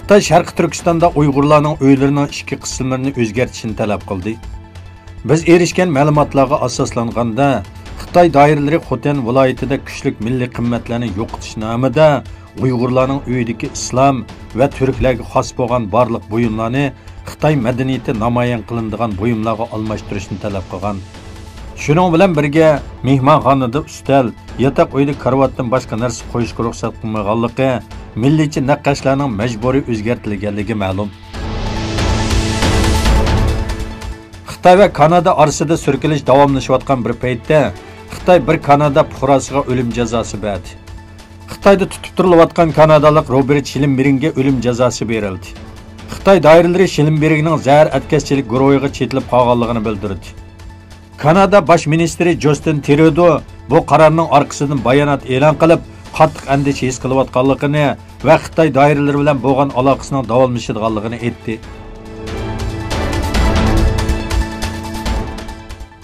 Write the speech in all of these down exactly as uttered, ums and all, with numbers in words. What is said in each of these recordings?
خىتاي شەرقىي تۈركىستاندا ئۇيغۇرلارنىڭ ئۆيلىرىنىڭ ئىچكى قىسىملىرىنى ئۆزگەرتىشنى تەلەپ قىلدى. بىز ئېرىشكەن مەلۇماتلارغا ئاساسلانغاندا، خىتاي دائىرىلىرى خوتەن ۋىلايىتىدە كۈچلۈك مىللىي قىممەتلەرنى يوقىتىش نامىدا ئۇيغۇرلارنىڭ ئۆيىدىكى ئىسلام ۋە تۈركلەرگە خاس بولغان بارلىق بۇيۇملارنى خىتاي مەدەنىيىتى نامايان قىلىنىدىغان بۇيۇملارغا ئالماشتۇرۇشنى تەلەپ قىلغان. شۇنىڭ بىلەن بىرگە، مېھمانخانىدا ئۈستەل، ياتاق ئۆيدە كارىۋاتتىن باشقا نەرسە قويۇشقا رۇخسەت قىلمىغانلىقى، مىللىيچە نەقىشلەرنىڭ مەجبۇرىي ئۆزگەرتىلگەنلىكى مەلۇم. خىتاي ۋە كانادا ئارىسىدا سۈركىلىش داۋاملىشىۋاتقان بىر پەيتتە، خىتاي بىر كانادا پۇقراسىغا ئۆلۈم جازاسى بەردى. خىتايدا تۇتۇپ تۇرۇلۇۋاتقان كانادالىق روبېرت شىلېنبېرگگە ئۆلۈم جازاسى بېرىلدى. خىتاي دائىرىلىرى شىلېنبېرگنىڭ زەھەر ئەتكەسچىلىك گۇرۇھىغا چېتىلىپ قالغانلىقىنى بىلدۈردى. كانادا باش مىنىستىرى جۇستىن ترۇدو بۇ قارارنىڭ ئارقىسىدىن بايانات ئېلان قىلىپ، قاتتىق ئەندىشە ھېس قىلىۋاتقانلىقىنى ۋە خىتاي دائىرىلىرى بىلەن بولغان ئالاقىسىنىڭ داۋاملىشىدىغانلىقىنى ئېيتتى.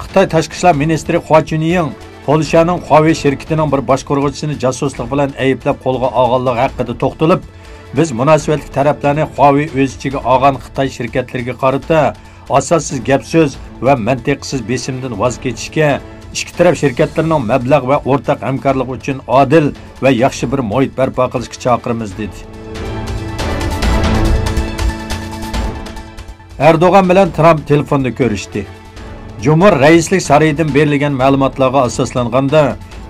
خىتاي تاشقى ئىشلار مىنىستىرى خۇا چۈنيىڭ پولشانىڭ خۇاۋېي شىركىتىنىڭ بىر باشقۇرغۇچىسىنى جاسۇسلۇق بىلەن ئەيىبلەپ قولغا ئالغانلىقى ھەققىدە توختىلىپ، بىز مۇناسىۋەتلىك تەرەپلەرنى خۇاۋېي ئۆز ئىچىگە ئالغان خىتاي شىركەتلىرىگە قارىتا ئاساسسىز گەپ سۆز ۋە مەنتىقسىز بېسىمدىن ۋاز كېچىشكە، ئىككى تەرەپ شىركەتلىرىنىڭ مەبلەغ ۋە ئورتاق ھەمكارلىق ئۈچۈن ئادىل ۋە ياخشى بىر مۇھىت بەرپا قىلىشقا چاقىرىمىز، دېدى. ئەردوغان بىلەن ترامپ تېلېفوندا كۆرۈشتى. جۇمھۇر رەئىسلىك سارىيىدىن بېرىلگەن مەلۇماتلارغا ئاساسلانغاندا،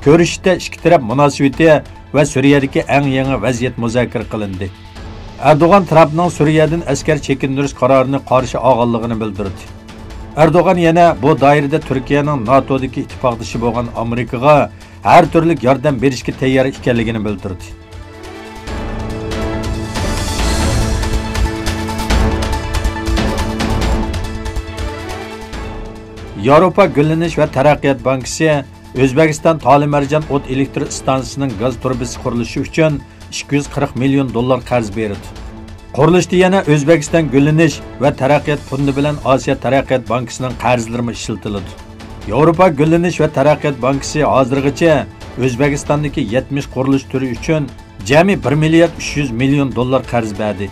كۆرۈشۈشتە ئىككى تەرەپ مۇناسىۋىتى ۋە سۈرىيەدىكى ئەڭ يېڭى ۋەزىيەت مۇزاكىرە قىلىندى. ئەردوغان ترامپنىڭ سۈرىيەدىن ئەسكەر چېكىندۈرۈش قارارىنى قارشى ئالغانلىقىنى بىلدۈردى. ئەردوغان يەنە بۇ دائىرىدە تۈركىيەنىڭ ناتودىكى ئىتتىپاقدىشى بولغان ئامېرىكىغا ھەر تۈرلۈك ياردەم بېرىشكە تەييار ئىكەنلىكىنى بىلدۈردى. ياۋروپا گۈللىنىش ۋە تەرەققىيات بانكىسى ئۆزبېكىستان تالىمەرجان ئوت ئېلېكتر ئىستانسىسىنىڭ گاز تۇرۇبىسى قۇرۇلۇشى ئۈچۈن ئىككى يۈز قىرىق مىليون دوللار قەرز بېرىدۇ. قۇرۇلۇشتا يەنە ئۆزبېكىستان گۈللىنىش ۋە تەرەققىيات فوندى بىلەن ئاسىيا تەرەققىيات بانكىسىنىڭ قەرزلىرىمۇ ئىشلىتىلىدۇ. ياۋروپا گۈللىنىش ۋە تەرەققىيات بانكىسى ھازىرغىچە ئۆزبېكىستاندىكى يەتمىش قۇرۇلۇش تۈرى ئۈچۈن جەمئىي بىر مىليارد ئۈچ يۈز مىليون دوللار قەرز بەردى.